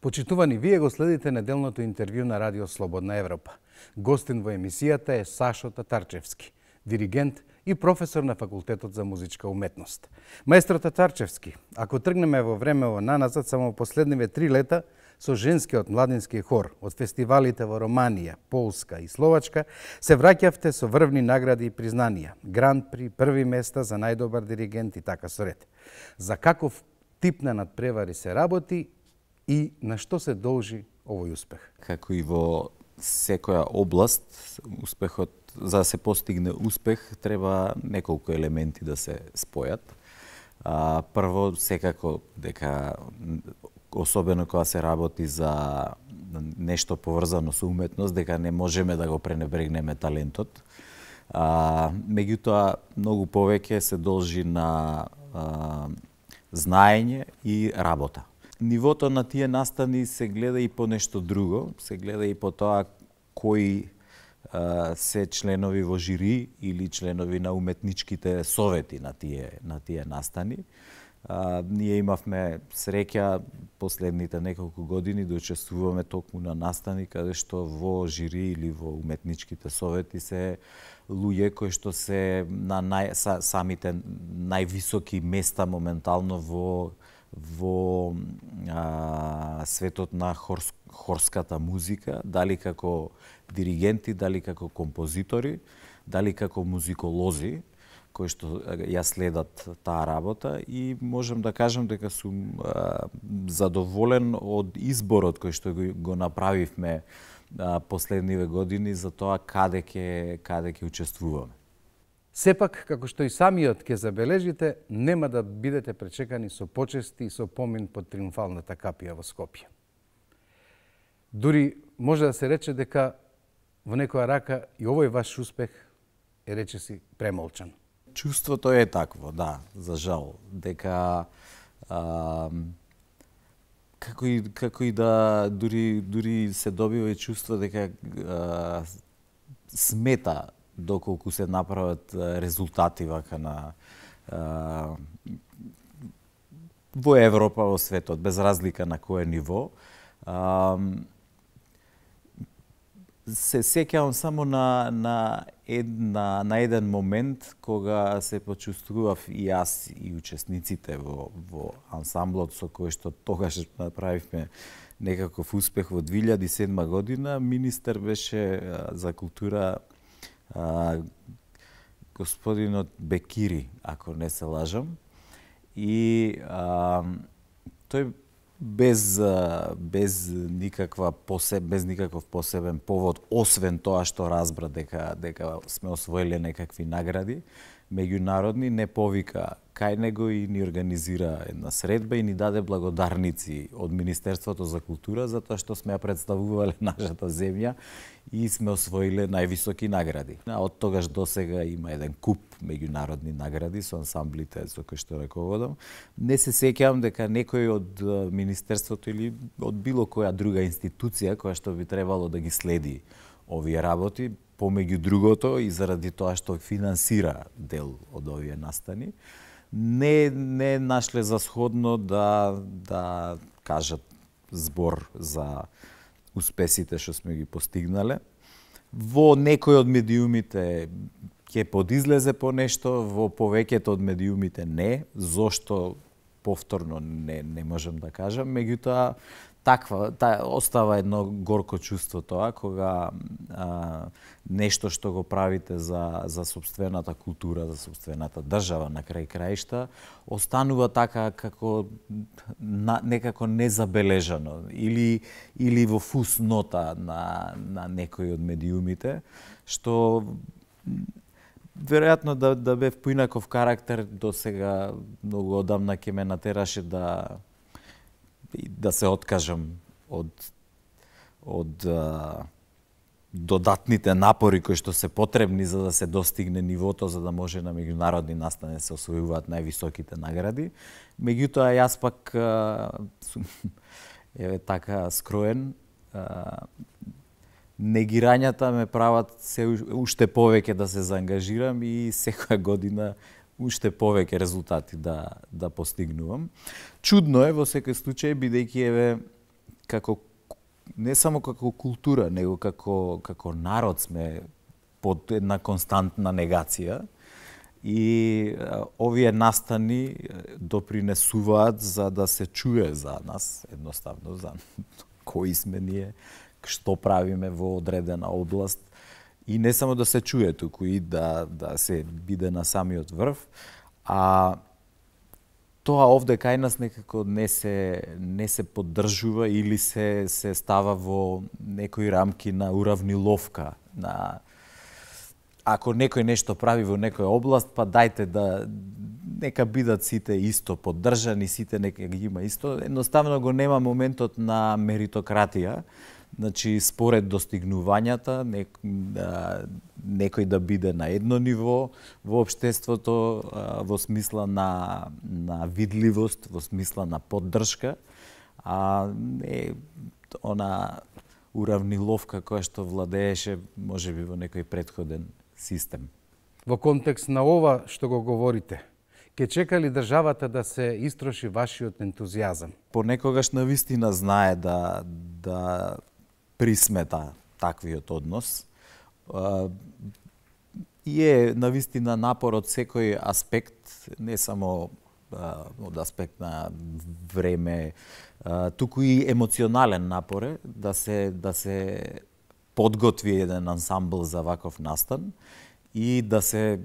Почитувани, вие го следите неделното интервју на Радио Слободна Европа. Гостин во емисијата е Сашо Татарчевски, диригент и професор на Факултетот за музичка уметност. Маестро Татарчевски, ако тргнеме во времево наназад, само последниве 3 лета со женскиот младински хор од фестивалите во Романија, Полска и Словачка, се враќавте со врвни награди и признанија, гран при, први места за најдобар диригент и така со ред. За каков тип на надпревари се работи и на што се должи овој успех? Како и во секоја област, успехот, за да се постигне успех, треба неколку елементи да се спојат. Прво, секако дека, особено кога се работи за нешто поврзано со уметност, дека не можеме да го пренебрегнеме талентот. Меѓутоа, многу повеќе се должи на знаење и работа. Нивото на тие настани се гледа и по нешто друго, се гледа и по тоа кои се членови во жири или членови на уметничките совети на тие настани. Ние имавме среќа последните неколку години да учествуваме токму на настани каде што во жири или во уметничките совети се луѓе кои што се на самите највисоки места моментално во светот на хорската музика, дали како диригенти, дали како композитори, дали како музиколози, кои што ја следат таа работа, и можам да кажам дека сум задоволен од изборот кој што го направивме последниве години за тоа каде ќе учествуваме. Сепак, како што и самиот ќе забележите, нема да бидете пречекани со почести и со помин под триумфалната капија во Скопје. Дури може да се рече дека во некоја рака и овој ваш успех е речиси премолчан. Чувството е такво, да, за жал, дека како и да дури се добива и чувство дека смета доколку се направат резултати вака на во Европа, во светот, без разлика на кое ниво. Се сеќавам само на еден момент кога се почувствував и јас и учесниците во ансамблот со кој што тогаш направивме некаков успех во 2007 година. Министер беше за култура господинот Бекири, ако не се лажам, и тој без никаков посебен повод, освен тоа што разбра дека сме освоиле некакви награди меѓународни, не повика кај него и ни организира една средба и ни даде благодарници од Министерството за култура за тоа што сме ја представувале нашата земја и сме освоиле највисоки награди. Од тогаш до сега има еден куп меѓународни награди со ансамблите со кои што раководам. Не се сеќавам дека некој од Министерството или од било која друга институција која што би требало да ги следи овие работи, помеѓу другото и заради тоа што финансира дел од овие настани, не нашле за сходно да кажат збор за успесите што сме ги постигнале. Во некој од медиумите ќе подизлезе по нешто, во повеќето од медиумите не, зошто повторно не можам да кажам, меѓутоа остава едно горко чувство тоа кога нешто што го правите за собствената култура, за собствената држава на крај краишта, останува така како некако незабележано или во фуснота на некој од медиумите, што веројатно да бев поинаков карактер до сега многу одамна ќе ме натераше да се откажам од додатните напори кои што се потребни за да се достигне нивото за да може на меѓународни настани се освојуваат највисоките награди. Меѓутоа јас пак сум така скроен негирањата ме прават се уште повеќе да се заангажирам и секоја година уште повеќе резултати да постигнувам. Чудно е во секој случај, бидејќи како не само како култура, него како народ сме под една константна негација и овие настани допринесуваат за да се чуе за нас, едноставно за кои сме ние, што правиме во одредена област и не само да се чуе, туку и да се биде на самиот врв, а тоа овде кај нас некако не се поддржува или се става во некои рамки на уравниловка, на ако некој нешто прави во некоја област, па дајте нека бидат сите исто поддржани, сите нека ги има исто. Едноставно го нема моментот на меритократија, значи според достигнувањата некој да биде на едно ниво во општеството, во смисла на видливост, во смисла на поддршка, а не она уравниловка која што владееше можеби во некој претходен систем. Во контекст на ова што го говорите, ке чека ли државата да се истроши вашиот ентузијазам? Понекогаш навистина знае да присмета таквиот однос. И е навистина напор од секој аспект, не само од аспект на време, туку и емоционален напор е да се подготви еден ансамбл за ваков настан и да се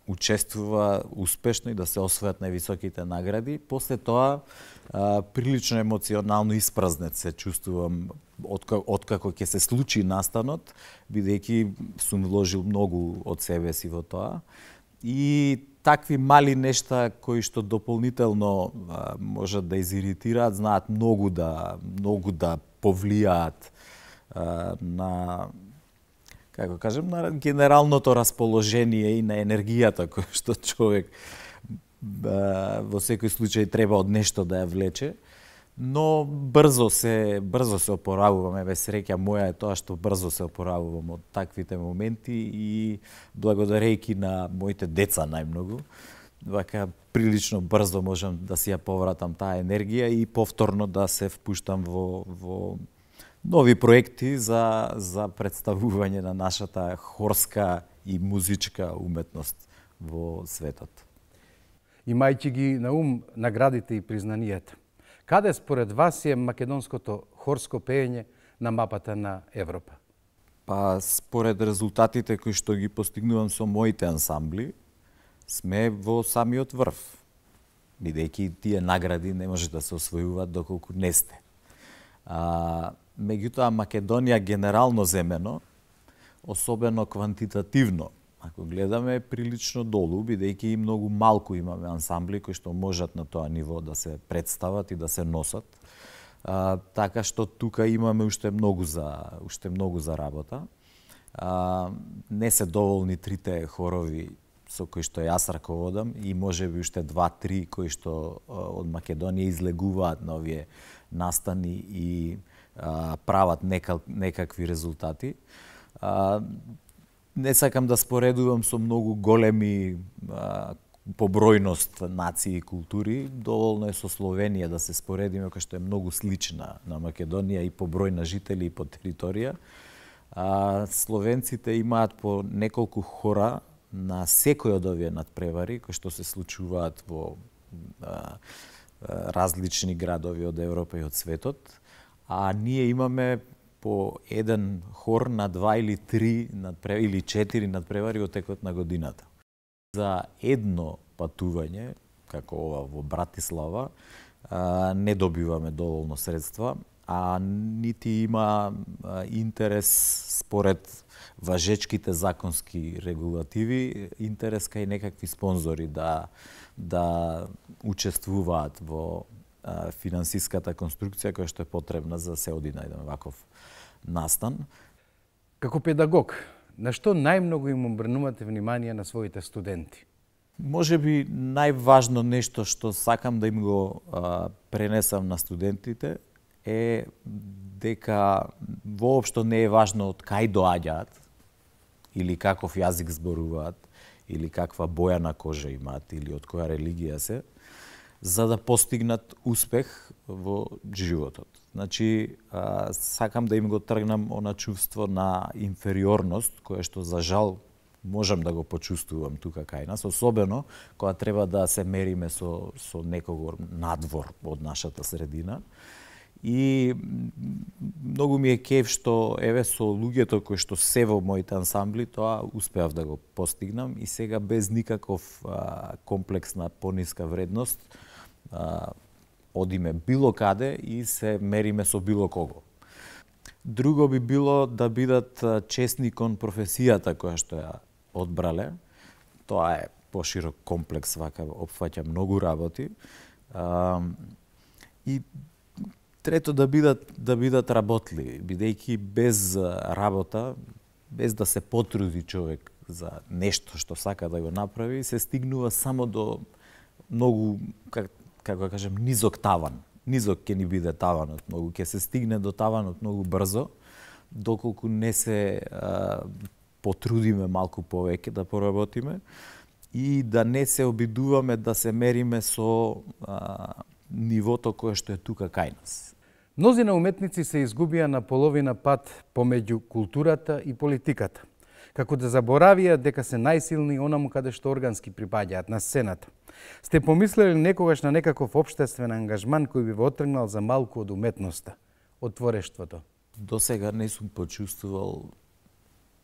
учествува успешно и да се освојат највисоките награди. После тоа прилично емоционално испразнет се чувствувам откако ќе се случи настанот, бидејќи сум вложил многу од себе си во тоа. И такви мали нешта кои што дополнително можат да изиритираат, знаат многу да повлијаат на, како кажем, на генералното расположение и на енергијата која што човек во секој случај треба од нешто да ја влече, но брзо се опоравуваме, бе среќа моја е тоа што брзо се опоравувам од таквите моменти и благодарејќи на моите деца најмногу, вака прилично брзо можам да си ја повратам таа енергија и повторно да се впуштам во нови проекти за представување на нашата хорска и музичка уметност во светот. Имајќи ги на ум наградите и признанијата, каде според вас е македонското хорско пеење на мапата на Европа? Па според резултатите кои што ги постигнувам со моите ансамбли, сме во самиот врв, бидејќи тие награди не може да се освојуваат доколку не сте. Меѓутоа, Македонија генерално земено, особено квантитативно, ако гледаме, прилично долу, бидејќи и многу малку имаме ансамбли кои што можат на тоа ниво да се представат и да се носат. Така што тука имаме уште многу за работа. Не се доволни трите хорови со кои што јас раководам и можеби уште 2-3 кои што од Македонија излегуваат на овие настани и прават некакви резултати. Не сакам да споредувам со многу големи по бројност нации и култури. Доволно е со Словенија да се споредиме, која што е многу слична на Македонија и по број на жители и по територија. Словенците имаат по неколку хора на секој од овие надпревари, кои што се случуваат во различни градови од Европа и од светот, а ние имаме по еден хор на 2 или 3 или 4 надпревари во текот на годината. За едно патување, како ова во Братислава, не добиваме доволно средства, а нити има интерес според важечките законски регулативи, интерес кај некакви спонзори да учествуваат во финансиската конструкција која што е потребна за да се оди на еден ваков настан. Како педагог, на што најмногу им обрнувате внимание на своите студенти? Можеби најважно нешто што сакам да им го пренесам на студентите е дека воопшто не е важно од кај доаѓаат, или каков јазик зборуваат, или каква боја на кожа имаат, или од која религија се, за да постигнат успех во животот. Значи, сакам да им го тргнам она чувство на инфериорност, кое што за жал можам да го почувствувам тука кај нас, особено кога треба да се мериме со некого надвор од нашата средина. И многу ми е кеф што еве со луѓето кои што се во моите ансамбли, тоа успеав да го постигнам и сега без никаков комплекс на пониска вредност одиме било каде и се мериме со било кого. Друго би било да бидат честни кон професијата која што ја одбрале. Тоа е поширок комплекс, вака опфаќа многу работи. И трето, да бидат работливи, бидејќи без работа, без да се потруди човек за нешто што сака да го направи, се стигнува само до многу, како да кажем, низок таван. Низок ќе ни биде таванот многу, ќе се стигне до таванот многу брзо, доколку не се потрудиме малку повеќе да поработиме и да не се обидуваме да се мериме со нивото кое што е тука кај нас. Мнозина уметници се изгубија на половина пат помеѓу културата и политиката, како да заборавија дека се најсилни онаму каде што органски припаѓаат на сцената. Сте помислели некогаш на некаков општествен ангажман кој би ве оттргнал за малку од уметноста, од творештвото? До сега не сум почувствувал,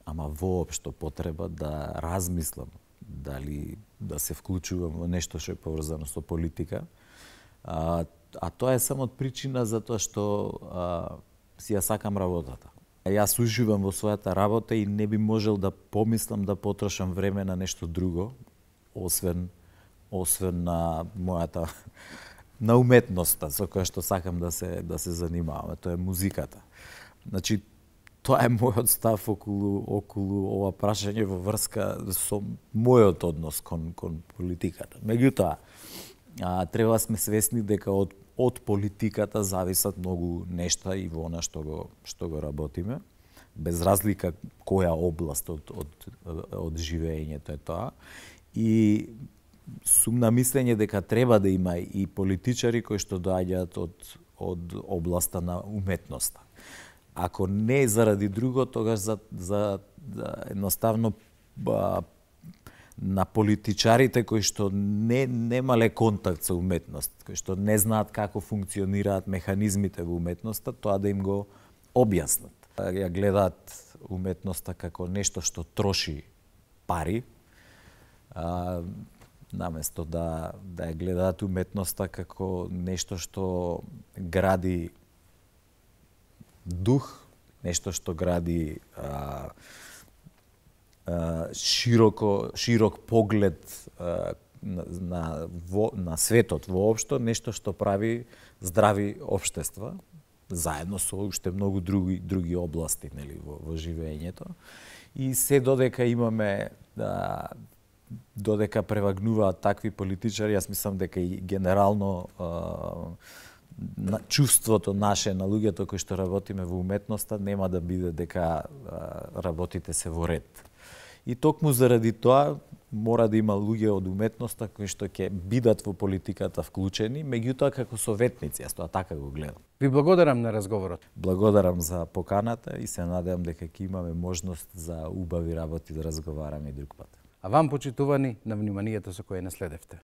ама воопшто потреба да размислам дали да се вклучувам во нешто што е поврзано со политика. А тоа е само од причина за тоа што си ја сакам работата. Јас уживам во својата работа и не би можел да помислам да потрошам време на нешто друго, освен на мојата на уметноста со која што сакам да се занимавам, тоа е музиката. Значи, тоа е мојот став околу ова прашање во врска со мојот однос кон политиката. Меѓутоа, треба сме свесни дека од политиката зависат многу нешта и во она што го работиме, без разлика која област од живеењето е тоа. И сум на мислење дека треба да има и политичари кои што доаѓаат од областа на уметноста. Ако не заради друго, тогаш за едноставно на политичарите кои што немале контакт со уметност, кои што не знаат како функционираат механизмите во уметноста, тоа да им го објаснат. Ја гледаат уметноста како нешто што троши пари, наместо да ја гледаат уметноста како нешто што гради дух, нешто што гради широк поглед на светот воопшто, нешто што прави здрави општества, заедно со уште многу други области, нели, во живеењето. И се додека имаме додека превагнуваат такви политичари, јас мислам дека и генерално чувството наше на луѓето кои што работиме во уметноста нема да биде дека работите се во ред. И токму заради тоа мора да има луѓе од уметноста кои што ќе бидат во политиката вклучени, меѓутоа како советници, јас тоа така го гледам. Ви благодарам на разговорот. Благодарам за поканата и се надевам дека ќе имаме можност за убави работи да разговараме и друг пат. А вам, почитувани, на вниманието со кое не следевте.